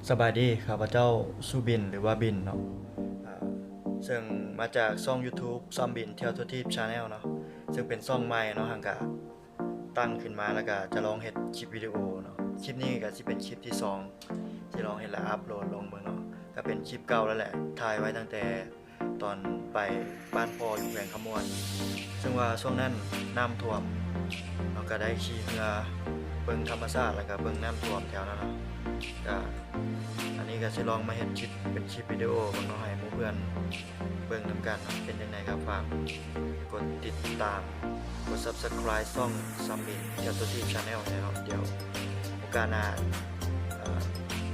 ສະບາຍດີ ຂ້າພະເຈົ້າຊື່ບິນ ຫຼືວ່າບິນເນາະ ເຊິ່ງມາຈາກຊ່ອງ YouTube ຊຳບິນທ່ຽວທົ່ວທີບ Channel ເນາະ ເຊິ່ງເປັນຊ່ອງໃໝ່ເນາະ ຫາກະຕັ້ງຂຶ້ນມາ ແລ້ວກະຈະລອງເຮັດຄລິບວິດີໂອເນາະ. ຄລິບນີ້ກະຊິເປັນຄລິບທີສອງ ທີ່ລອງເຮັດ ແລະ ອັບໂຫຼດລົງເບິ່ງເນາະ. ກະເປັນຄລິບເກົ່າແລ້ວແຫຼະ ຖ່າຍໄວ້ຕັ້ງແຕ່ ຕອນໄປບ້ານພໍ່ຢູ່ແຂວງຄຳມ່ວນ ເຊິ່ງວ່າຊ່ວງນັ້ນນ້ຳຖ້ວມ ເຮົາກະໄດ້ຂີ່ເຮືອເບິ່ງທຳມະຊາດ ແລ້ວກະເບິ່ງນ້ຳຖ້ວມແຖວນັ້ນເນາະ. ກະອັນນີ້ກະຊິລອງມາເຮັດຄລິບເປັນຄລິບວິດີໂອເບິ່ງເນາະ ໃຫ້ໝູ່ເພື່ອນເບິ່ງນຳກັນເນາະ. ເປັນຈັ່ງໃດກະຝາກກົດຕິດຕາມ ກົດ Subscribe ຊ່ອງຊຳບິນທ່ຽວທົ່ວທີບ Channel ແດ່ເນາະ. ດຽວໂອກາດໜ້າ ເອີ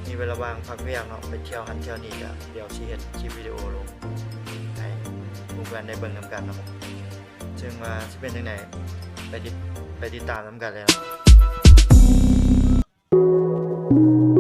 ມີເວລາວ່າງພັກວຽກເນາະ ໄປທ່ຽວຫັ້ນທ່ຽວນີ້ ກະດຽວຊິເຮັດຄລິບວິດີໂອລົງໃຫ້ໝູ່ເພື່ອນໄດ້ເບິ່ງນຳກັນເນາະ ເຊິ່ງວ່າຊິເປັນຈັ່ງໃດ ໄປຕິດ ໄປຕິດຕາມນຳກັນເລີຍເນາະ.